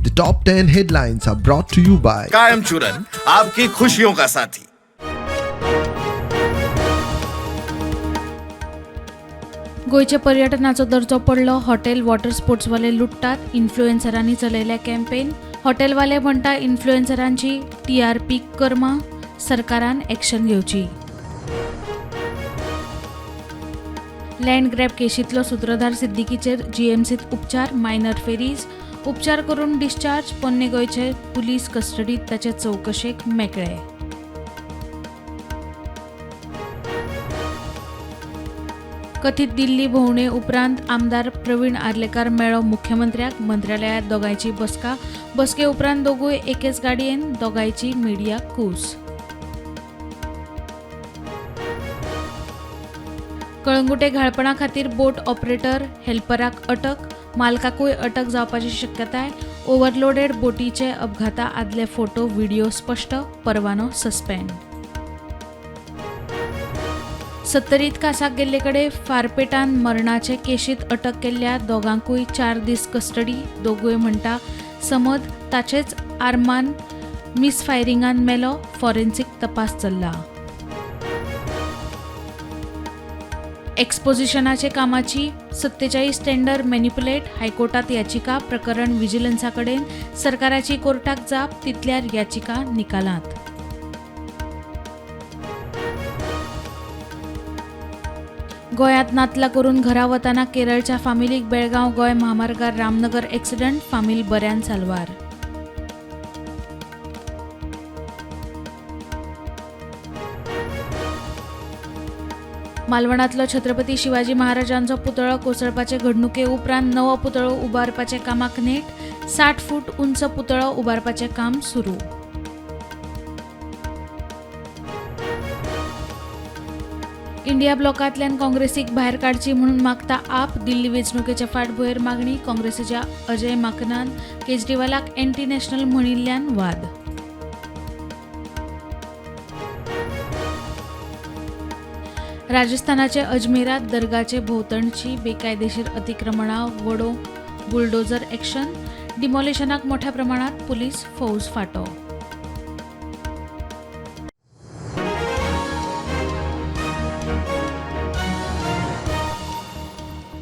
The top 10 headlines are brought to you by कायम चूरन आपकी खुशियों का साथी। गोंयच्या पर्यटनाचो दर्जो पडलो. Hotel water स्पोर्ट्सवाले लुट्टात. इन्फ्लुएन्सरांनी चलयल्या कॅम्पेन. हॉटेलवाले म्हणटा इन्फ्लुएन्सरांची टीआरपी कर्मा. सरकारान एक्शन घेवची. लँड ग्रॅब केशींतलो सुत्रधार सिद्दीकीचेर जीएमसीत उपचार. मायनर फेरीज. उपचार करून डिस्चार्ज. पोन्ने गोंयचे पुलीस कस्टडीत ताचे चवकशेक मेकळे. कथीत दिल्ली भोंवणे उपरांत आमदार प्रवीण आर्लेकार मेळ्ळो मुख्यमंत्र्याक. मंत्रालयात दोगांयची बसका. बसके उपरांत दोगूय एकेच गाडयेन. दोगांयची मिडियाक कूस. कळंगुटे घाळपणा खातीर बोट ऑपरेटर हेल्पराक अटक. मालकाकूय अटक जावपाची शक्यताय. ओव्हरलोडेड बोटीचे अपघाता आदले फोटो व्हिडिओ स्पश्ट. परवानो सस्पेंड. सत्तरीत कासाक गेल्ले कडेन फारपेटान मरणाचे केशीत अटक केल्ल्या दोगांकूय 4 दीस कस्टडी. दोगूय म्हणटा समद ताचेच आर्मान मिसफायरिंगान मेलो. फॉरेन्सिक तपास चल्ला. एक्सपोजिशनाचे कामाची 47 टेंडर मॅनिपुलेट. हायकोर्टात याचिका. प्रकरण विजिलन्सा कडेन. सरकाराची कोर्टाक जाप. तितल्यार याचिका निकालांत. गोंयांत नातलां करून घरा वतना केरळच्या फामिलीक बेळगांव गोंय म्हामार्गार रामनगर एक्सिडंट. फामील बऱ्यान साल्वार. मालवणांतलो छत्रपती शिवाजी महाराजांचो पुतळो कोसळपाचे घडणुके उपरांत नवो पुतळो उबारपाचे कामाक नेट. 60 फूट उंच पुतळो उबारपाचें काम सुरू. इंडिया ब्लॉकांतल्यान काँग्रेसीक भायर काडची म्हणून मागता आप. दिल्ली वेंचणुकेच्या फाटभुंयेर मागणी. काँग्रेसीच्या अजय माकनान केजरीवालाक एन्टी नॅशनल म्हणिल्ल्यान वाद. राजस्थानाचे अजमेरात दर्गाचे भोंवतणची बेकायदेशीर अतिक्रमणां वडोवंक बुलडोझर एक्शन. डिमॉलिशनाक मोठ्या प्रमाणात पुलीस फौज फाटो.